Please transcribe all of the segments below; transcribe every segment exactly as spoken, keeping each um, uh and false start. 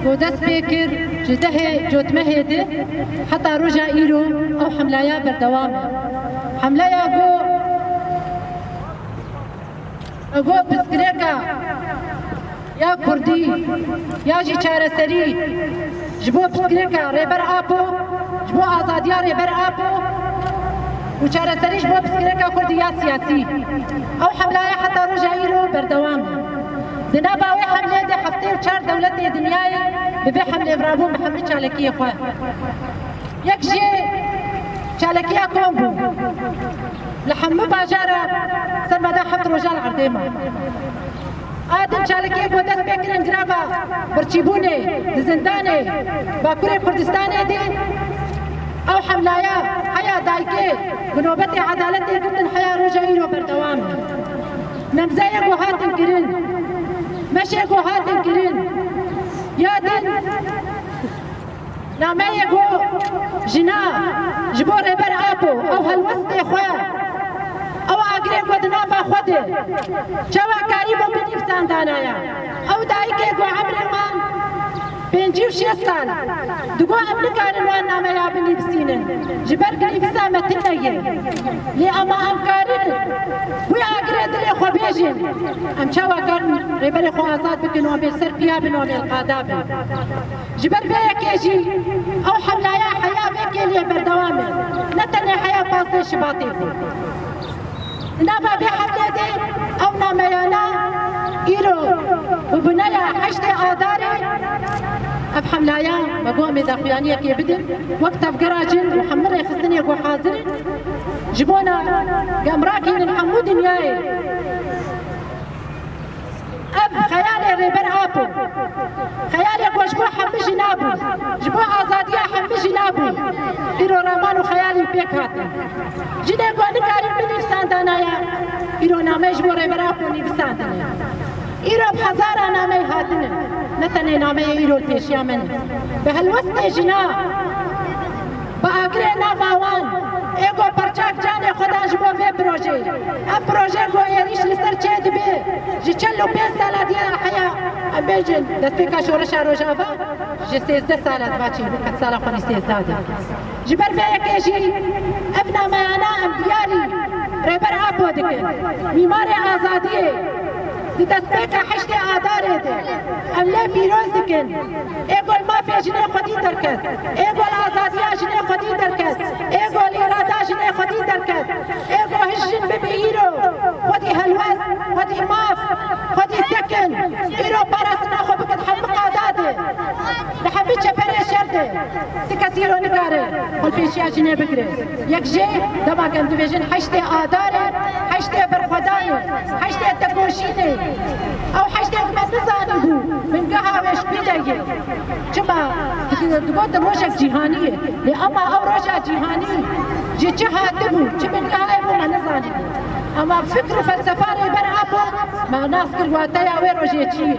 Ku dest pê kir ji dehê cotmehê de heta roja îro ew hemlaya berdewam e. Hemlaya ku, ku pirsgirêka ya kurdî ya jî çareserî ji bo pirsgirêka Rêber Apo, ji bo azadiya Rêber Apo û çareserî ji bo pirsgirêka kurdî ya siyasî. Ew hemlaya heta roja îro berdewam e. Di nava wê hemlê de heftê û çar dewletê dinyayê bi vê hemlê ve rabûn bi hemû çalakiyê xwe. Yek jê çalakiya kom bû. Li hemû bajara sermada heft roja li erdê ma. A din çalakiyê ku dest pê kirin girava birçîbûnê di zindanê Bakurê Kurdistanê de, ew hemlaya heya dayikê bi nobetê edaletê girtin heya roja îro berdewam e. Nemzeyê ku hatin kirin, meşê ku hatin kirin, ya din nameyê ku jina ji bo Rêber Apo ew helwestê xwe, ew agirê ku di nava xwe de çawa karîbû binivîsan danaya. Ew dayikê ku emrê wan pêncî û şêst sal, digo em nikarin wan nameya binivîsînin. Ji ber binivîsa me tune ye. Lê ema em karin wî agirê dilê xwe bêjin. Em çawa karin rêberê xwe azad bikin, wan bê ser piya bin, wan bê qada bin. Ji ber vê yekê jî ew hemlaya heya vê kêliyê berdewam e. Ne tenê heya pazdeh Şibatê bû. Di nava vê hemlê de ew nameyana îro bi buneya heştê Adarê ev hemlaya me got em ê daxuyaniyekê bidin. Wek tevgera cin û hemû rêxistinê ku hazir in ji bona gemrakînin hemû dinyayê. Ev xeyalê Rêber Apo, xeyalê ku ji bo hemû jina bû, ji bo azadiya hemû jina bû, îro raman û xeyalî pêk hatin. Jinê ku nikarin binivîsan danaya, îro nameyê ji bo Rêber Apo nivîsandine. Îro bi hezara nameyê hatine, ne tenê nameyê îro li pêşiya me ne. Bi helwestê jina, bi agirê nava wan, ê ku perçak canê xwe dan ji bo vê projeyê. Ev proje ku êrîş li ser çêdibe, ji çel û pênc sala diya heya, em bêjin, destpêka şoreşa Rojava, ji sêzdeh sala diva çêdibe, qet sala xwe nî sêzdeh de. Ji ber vê yekê jî ev nameyana em diyarî Rêber Apo dikin. Mîmarê azadiyê di destpêka heştê Adarê de em lê pîroz dikin. Ê ku li mafê jinê xwedî derket, ê ku li azadiya jinê xwedî derket, ê ku li îrada jinê xwedî derket, ê ku hiş jin bibe îro xwedî helwest, xwedî maf, xwedî sekin, îro parastina xwe bikin hemû qada de. Li hemî çeperê şer de ti kes îro nikare xwe li pêşiya jinê bigire. Yek jê dema ku em dibêjin heştê Adarê, heştê berxwedanê, heştê tekoşînê. Ew heştê ku me nizanîbû bingeha wê ji ku de ye. Çima digotin rojek cîhanî ye. Lê ema ew roja cîhanî ji çi hatibû, çi bingehayê bû me nizanîbû. Ema fikr û felsefa Rêber Apo me nas kir wateya wê rojê çi ye.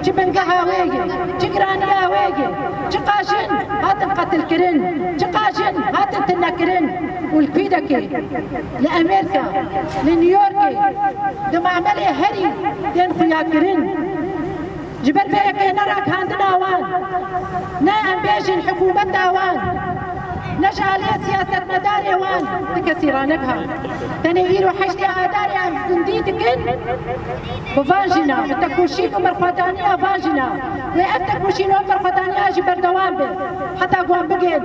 Çi bingeha wê ye, çi giraniya wê ye, çiqa jin hatin qetilkirin, çiqa jin hatin tinekirin û li ku de ke, li Amerîka, li New Yorkê, di mamelê herî tên xuyakirin. Ji ber vê yekê ne ragihandina wan, ne em bêjin hikûmeta wan, ne ji aliyê siyasetmedarê wan ti kesî ranegihand. Tenê îro heştê Adarê em zindî dikin. Bi van jina, bi tekoşîn û berxwedaniya van jina, wê ev tekoşîn û ev berxwedaniya jî berdewam be, heta ku em bigên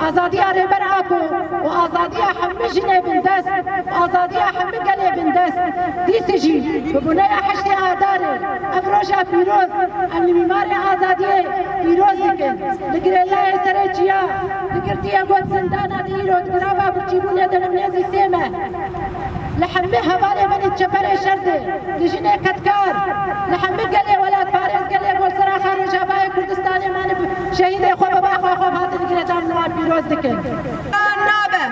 azadiya Rêber Apo û azadiya hemû jinê bindest, azadiya hemû gelê bindest. Dîsê jî bi boneya heştê Adarê, ev roja pîroz, em li mîmarê azadiyê pîroz dikin. Li girêdayê serê çiya, di girtiyê got zindana de îro di girava birçîbûnê de li nêzî sê meh. Li hemî hevalê me li çeperê şer de, li jinê kedkar, li hemî gelê welatparêz, gelê ku li ser axa Rojavayê Kurdistanê mane, bi şehîdê xwe, bi baxa xwe hatin girêdan, wan pîroz dikin. Nabe.